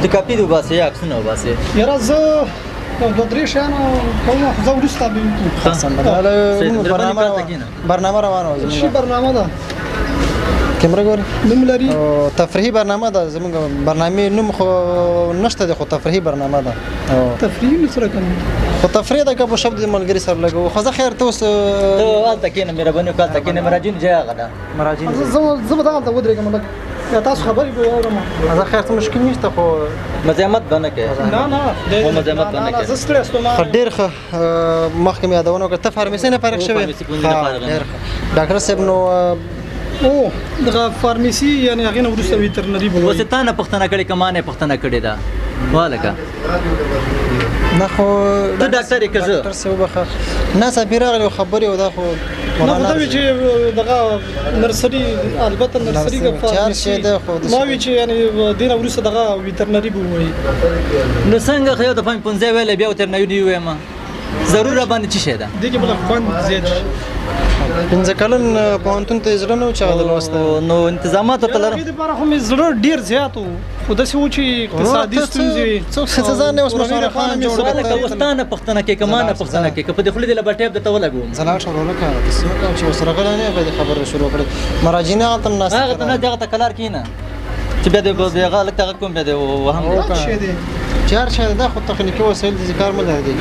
ته کاپي دې وباسې یا عکسونه وباسې؟ یاره زه دوه درې شیان کوم، خو زه وروسته به وکړو. سمه ده. برنامه روانه وه. څه برنامه ده؟ کیمره ګوري نوم لري؟ تفریحي برنامه ده. زموږ برنامې نوم خو نشته دی، خو تفریحي برنامه ده. تفریحي نو څه رقم؟ خو تفریح ده که په شپ د ملګري سره لګوو. خو زه خیر ته اوس ته هلته کښېنه، مهرباني وکړه هلته کښېنه. مراجعین ځای هغه ده. مراجعین زه به دغلته ودرېږم لږ، یا تاسو خبرې به واورم. زه خیر څه مشکل نشته، خو مزاحمت به نه کوې. نه نه مزاحمت به نه کوې. زه ستړی ستومانه. ښه ډېر ښه. مخکې مې یادونه وکړه، ته فارمیسي نه فارغ شوې؟ ډېر ښه ډاکټر صاحب. نو او دغه فارمیسي یعنې هغې نه وروسته ویترنري به اوس تا نه پوښتنه کړې که ما نه پوښتنه کړې ده؟ والکه نه خو ته ډاکټر یې که زه؟ ډاکټر صاحب وبخښه، نه سفیر راغلی خبرې او دا خو نه خو دا وي چې دغه نرسري، البته نرسري که فارمیسي ما وي چې یعنې دې نه وروسته دغه ویترنري به ووایي. نو څنګه خو یو دفعه مې پوهنځی ویلی بیا وترنري ووایم، ضرور را باندې څه شی ده؟ دې کې بله خوند زیات شي. پنځه کلن پوهنتون ته یې زړه نه و چې هغه د لوسته، نو انتظاماتو ته لرم. د هغې دپاره خو مې زړه ډېر زیات و، خو داسې و چې اقتصادي ستونزې وې. څوک څه ځان نه اوس مشوره خان جوړ کړ. لکه اوس تا نه پوښتنه کوي که ما نه پوښتنه کوي، که په دې خولې دې له ټیپ درته ولګوم. زه لاړ شم وروره، داسې مه کوه چې اوس راغلی نه یې، باید خبره شروع کړې. مراجعین هغلته هم ناست. هغه ته نه، هغه ته کلار کښېنه چې بیا دې هغه هلک ته غږ کوم، بیا دې وهم دی. چې هر شی ده، دا خو تخنیکي وسایل دي چې کار مه لري.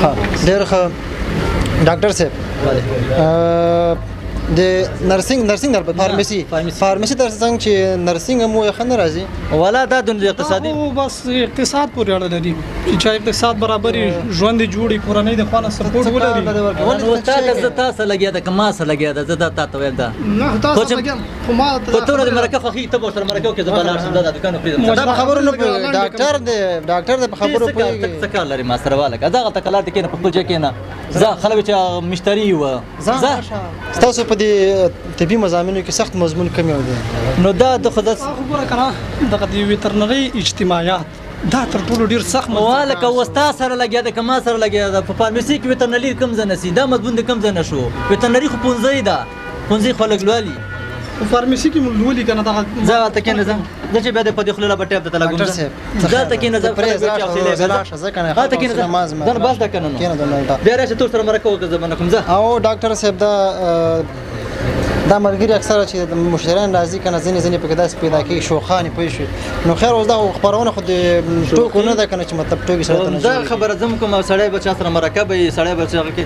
ښه ډېر ښه ډاکټر صاحب. د نرسینګ در فارمیسي فارمیسي تر څنګ چې نرسینګ هم وایي ښه نه راځي. ولا دا د اقتصادي بس اقتصاد پورې اړه لري، چې چا اقتصاد برابر وي، ژوند یې جوړ وي، کورنۍ د خوا نه سپورټ ولري. نو تا ته زه تا سره لګیا ده که ما سره لګیا ده؟ زه دا تا ته وایم دا نه خو تا سره لګیا، خو ما خو ته د مرکه خوښي، ته به ورسره مرکه وکړې، زه به لاړ شم، دا د دوکان پرېږدم. دا په خبرو نه پوهېږي ډاکټر دی، ډاکټر دی په خبرو پوهېږي. څه کار لري ما سره؟ والکه زه هغلته کلار ته کښېنه، په خپل ځای کښېنه. زه خلک چې مشتري وه. زه ستاسو په دې طبي مضامینو کې سخت مضمون کوم یو دی؟ نو دا د خو خو ګوره که نه، دغه د ویترنرۍ اجتماعیات دا تر ټولو ډېر سخت مضمون. والکه اوس تا سره لګیا ده که ما سره لګیا ده؟ په فارمیسي کې ویترنري کوم ځای نه سي، دا مضمون د کوم ځای نه شو؟ ویترنري خو پوهنځی ده، پوهنځي خلک لولي. په فارمیسي کې مو لولي که نه دغه؟ زه هلته کښېنه، زه زه چې بیا دې په دې خوله لا به ټیپ درته لګوم. زه هلته کښېنه، زه هلته کښېنه، زه بس ده که نه نو بیا راشه تور سره مرکه وکړه، زه به نه کوم. زه او ډاکټر صاحب دا ملګري اکثره چې مشتریان راځي که نه، ځینې ځینې پکې داسې پیدا کېږي شوخانې پوه شوې. نو خیر اوس دا خپرونه خو د ټوکو نه ده که نه چې مطلب ټوکې سره ته نه دا خبره زه هم کوم. سړی به چا سره مرکه به وي، سړی به چې هغه کې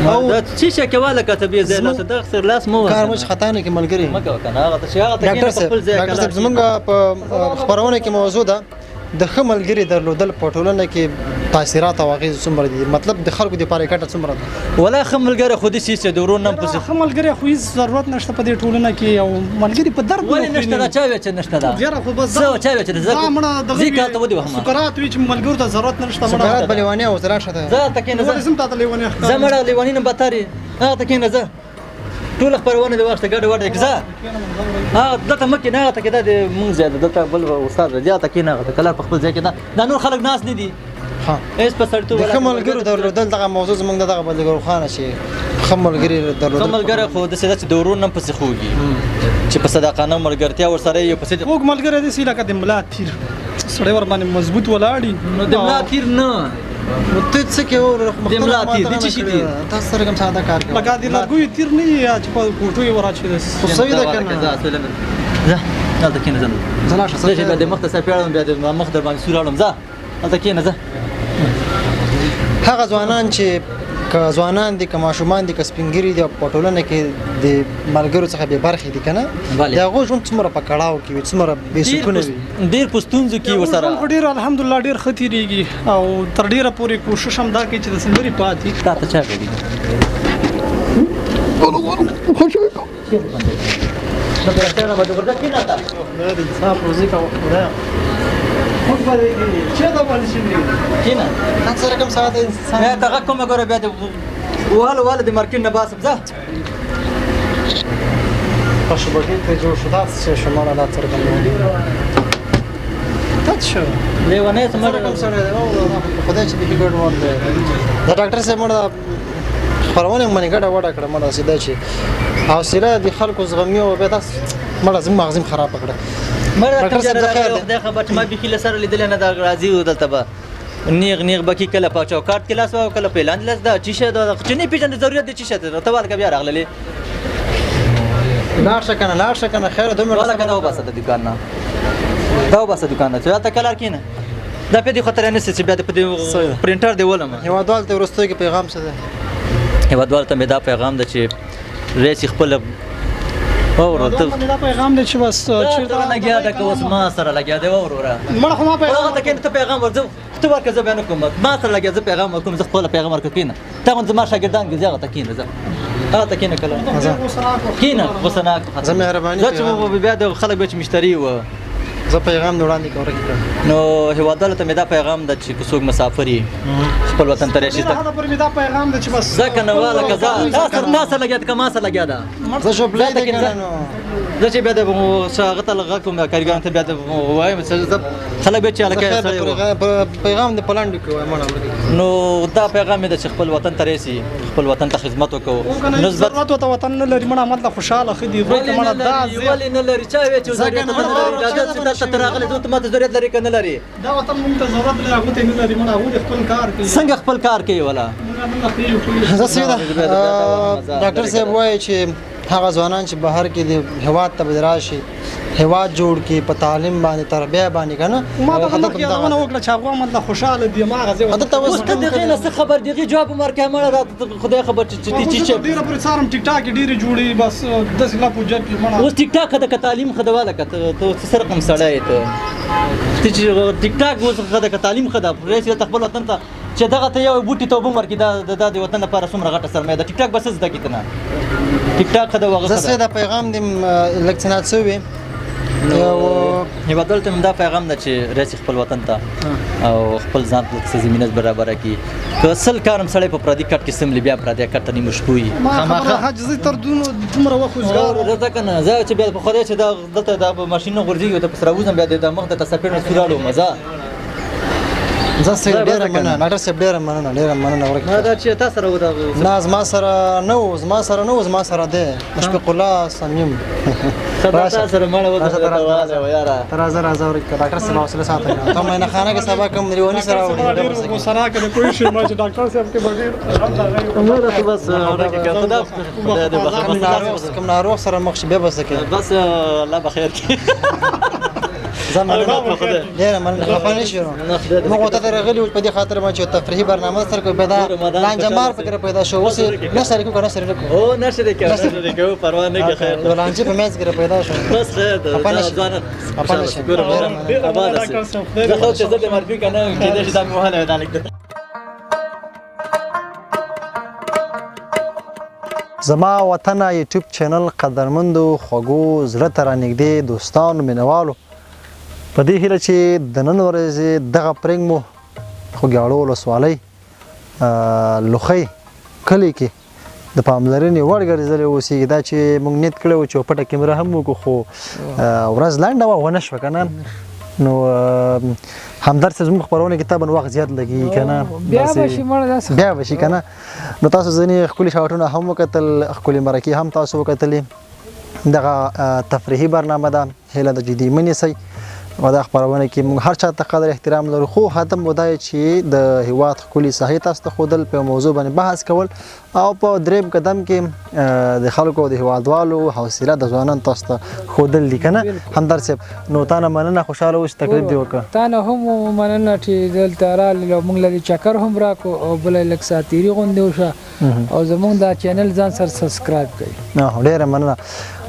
او دا څه شی کې والکه ته بې ځایه لاس دا سر لاس مه وهه، کار مو چې خطا نه کړي ملګري مه کوه که نه. هغه ته چې هغه ته کښېنه په خپل ځای. ډاکټر صاحب زموږ په خپرونه کې موضوع ده د ښه ملګري درلودل په ټولنه کې تاثیرات او اغېزې څومره دي، مطلب د خلکو دپاره یې ګټه څومره ده؟ ولا ښه ملګری خو داسې چې د ورور نوم پسې ښه ملګری خو هېڅ ضرورت نشته په دې ټولنه کې، او ملګري په درد ولې نشته ده؟ چا ویل چې نشته ده؟ یاره خو بس څه چا ویل چې ده؟ زه کال ته ودې وهم سکرات وي چې ملګرو ته ضرورت نشته. سکرات به لیونی اوس راشه ته. زه هلته کښېنه، ولې زه هم تا ته لیونی ښکارم؟ زه مړه لیونی نه بدتر یې. هغه ته کښېنه، زه ټوله خپرونه دې واخیسته ګډه وډه یې کړه. زه هغه دلته مه کښېنه، هغه ته کښېنه، دا د مونږ ځای ده، دلته بل استاد راځي، هلته کښېنه، هغه ته کلار په خپل ځای کې ده، دا نور خلک ناست نه دي. هېڅ په سړیتوب د ښه ملګرو درلودل دغه موضوع زموږ ده، دغه به روښانه شي. ښه ملګري درلودل، ښه ملګری خو داسې ده چې د ورور نه هم پسې خوږي، چې په صداقانه ملګرتیا ورسره یې پسې خوږ ملګری داسې لکه د ملا تیر، سړی ورباندې مضبوط ولاړ وي. نو د ملا تیر نه، نو ته څه کوې وروره؟ د ملا تیر د څه شي تیر؟ تاسو سره کوم ساده کار کوي لکه د لرګیو تیر نه وي چې په کوټو یې وراچوي داسې. خو صحیح ده که نه؟ ځه هلته کښېنه، ځه زه لاړ شه، زه چې بیا د مخ ته څپېړه اړوم، بیا د مخ در باندې سور اړوم. ځه هلته کښېنه، ځه. هغه ځوانان چې که ځوانان دي، که ماشومان دي، که سپینګیري دي، په ټولنه کې د ملګرو څخه بې برخې دي که نه، د هغو ژوند څومره په کړاو کې وي، څومره بې سکونه وي، ډېر په ستونزو کې ورسره. ژوند خو ډېر الحمدلله ډېر ښه تېرېږي او تر ډېره پورې کوشش هم دا کوي چې داسې لرې پاتې. تا ته چا ویلي؟ څه رقم ساعت انسان ته غږ کومه ګوره بیا د واله واله د مارکیټ نه باسم ځه. په شبکې ته جوړ شو دا څه شو مړه دا څه رقم دا څه شو لیونی څه څه رقم سړی دی خدای چې بیخي ګډوډ دی. دا ډاکټر صاحب مړه خپرونه مې ګډه وډه کړه مړه سیده چې حوصله د خلکو زغمي او بیا تاسو مړه زموږ مغز مې خرابه کړه. مړه کوم ځای راغلی خدای خبر چې ما بیخي له سره لیدلی نه دا راځي دلته به نیغ نیغ به کې کله په چوکاټ کې لاس او کله په لاندې لاس دا چی شه دا چې نه پېژنې ضرورت دی چی شه ته والکه بیا راغللې. لاړ شه کنه لاړ شه کنه خیر دومره والکه دا وباسه د دوکان نه، دا وباسه دوکان نه چې هلته کلار کښېنه دا پې دې خطر نه سي چې بیا په دې پرنټر دی ولم. هېوادوال ته وروستیو کې پیغام څه دی؟ هېوادوال ته مې دا پیغام ده چې راشي خپله وروره ته دا پیغام دی چې بس چېرته لګیا ده که اوس ما سره لګیا دی وروره. مړه خو ما پیغام هغه ته کښېنه ته پیغام ورځه ته ورکړه زه بیا نه کوم ما سره لګیا زه پیغام ورکوم زه خپله پیغام ورکړم کښېنه ته غوندې زما شاګردان ګرځي هغه ته کښېنه ځه هغه ته کښېنه کله کښېنه غوسه ناک زه مهرباني زه چې بیا د خلک به چې مشتري وه زه پیغام دې وړاندې کړم ورکې کړم. نو هېوادوالو ته مې دا پیغام ده چې که څوک مسافر یي خپل وطن ته راشي. ډېره پورې مې دا پیغام ده چې بس ځه که نه واله که ځه تا سره لګیا ده که ما سره لګیا ده. زه شوبلې دی که نه نو زه چې بیا د هغه ته غږ کوم کاریګرانو ته بیا د وایم خلک بیا چې هلکه سړی وو پیغام دې په لنډو کې وایم مړه. نو دا پیغام مې ده چې خپل وطن ته راشي خپل وطن ته خدمت وکړو. ضرورت ورته وطن نه لري مړه مطلب خوشحاله ښه دي مړه دا ولې نه لري چا ویل چې ضرورت نه لري دا چې دلته ته راغلی ته ماته ضرورت لري که نه لري؟ دا وطن مونږ ته ضرورت لري هغو ته نه لري مړه هغو دې خپل کار کوي. څنګه خپل کار کوي ولا؟ زه صحیح ده ډاکټر صاحب وایي چې هغه ځوانان چې بهر کې دي هېواد ته به راشي هېواد جوړ کړي په تعلیم باندې تربیه باندې که نه. ما ته مخکې یادونه وکړه چې هغه مطلب خوشحاله دي ما هغه ځای اوس ته د هغې نه څه خبر دي هغې جواب هم ورکوې مړه راته خدای خبر چې چې ډېره پورې څارم ټیک ټاک یې ډېرې جوړې بس داسې لپ و جپ یې مړه. اوس ټیک ټاک ښه ده که تعلیم ښه ده واله که ته څه رقم سړی یې ته چې ټیک ټاک اوس ښه ده که تعلیم ښه ده راشي دلته خپل وطن ته چې دغه ته یو بوټي ته اوبه ورکړي دا د وطن لپاره څومره غټه سرمایه ده. ټیک ټاک به څه زده کړي ته نه ټیک ټاک ښه ده هغه ښه ده. زه دا پیغام دې لږ څه نا څه وي هېوادوالو ته مې دا پیغام ده چې راشي خپل وطن ته او خپل ځان ته څه زمینه برابره کړي. که سل کار هم سړی په پردي کټ کې سملي بیا پردی کټ ته نیمه شپه وي. ما خبره حج زه تر دومره وخت وزګار وم. ځه که نه زه چې بیا په خدای چې دا دلته دا ماشین نه غورځېږي ته پسې راوځم بیا د مخ درته څپېړه سور اړوم ځه. زه صاحب ډېره مننه ډاکټر صاحب ډېره مننه ډېره مننه ورکړه. نه دا چې تا سره و دا نه زما سره نه و زما سره نه و زما سره دی مشفق الله صمیم. تا سره مړه وته یاره ته راځه راځه ورکړه ډاکټر صاحب حوصله ساته ته مینه خانه کې سبا کوم لیوني سره راوړي. غوسه راکړه پوه شې ما چې ډاکټر صاحب کې به ډېر بس کوم ناروغ سره مخ شي بیا به څه کوې؟ بس الله به خیر کړي. زه مننه ډېره مننه خفه نه شې موږ ورته ته راغلي وو په دې خاطر باندې چې تفریحي برنامه سره کوو بیا دا لانجه مار پکې پیدا شو اوس یې نشر کوو که نشر نه کوو؟ هو نشر یې کوو نشر یې کوو پروا نه کوي خیر یو لانجې په منځ کې را پیدا شو بس خیر ده خفه نه شې خفه نه شې اباد اوسې. زه خو چې زه دې معرفي که نه کېدای شي دا مې وهلی دا لږ. زما وطن یوټیوب چینل قدرمندو خوږو زړه ته رانږدې دوستانو مینوالو په دې هیله چې د نن ورځې دغه پرېنګ مو خوږیاړو ولسوالۍ لوخۍ کلي کې د پاملرنې وړ ګرځېدلی اوسېږي. دا چې موږ نیت کړی و چې یوه پټه کیمره هم وکړو خو ورځ لنډه وه ونه شوه که نه نو همدرد صاحب زموږ خپرونه کې طبعا وخت زیات لګېږي که نه بیا به شي مړه داسې بیا به شي که نه. نو تاسو ځینې ښکلي شاټونه هم وکتل ښکلې مرکې هم تاسو وکتلې. دغه تفریحي برنامه ده هیله ده جدي مه نیسئ. په دا خپرونه کې موږ هر چا ته قدر احترام لرو، خو هدف مو دا چې د هیواد ښکلي ساحې تاسو ته ښودل، په موضوع باندې بحث کول او په دریم قدم کې د خلکو د هیوادوالو حوصله د ځوانانو تاسو ته ښودل دي که نه همدرد صاحب؟ نو تا نه مننه، خوشحاله اوسې، تکلیف دې وکړه. تا نه هم مننه چې دلته رالې او موږ له چکر هم راکړو او بله لږ ساعتېري غوندې وشوه او زموږ دا چینل ځان سره subscribe کړئ. ډېره مننه.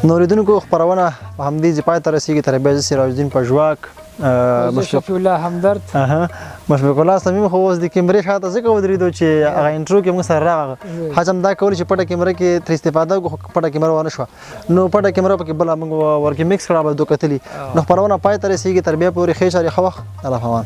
نو اورېدونکو خپرونه په همدې ځای پای ته رسېږي. تر بیا زه سراج الدین پژواک، شفیع الله همدرد، مشفق الله صمیم خو اوس د کیمرې شاته ځکه ودرېدو چې هغه intro کې موږ سره راغله، هڅه هم دا کول چې پټه کیمره کې ترې استفاده وکړو، خو پټه کیمره ونه شوه، نو پټه کیمره پکې بله موږ ورکې mix کړه، به دوه کتلي. نو خپرونه پای ته رسېږي، تر بیا پورې ښې چارې، ښه وخت، الله په امان.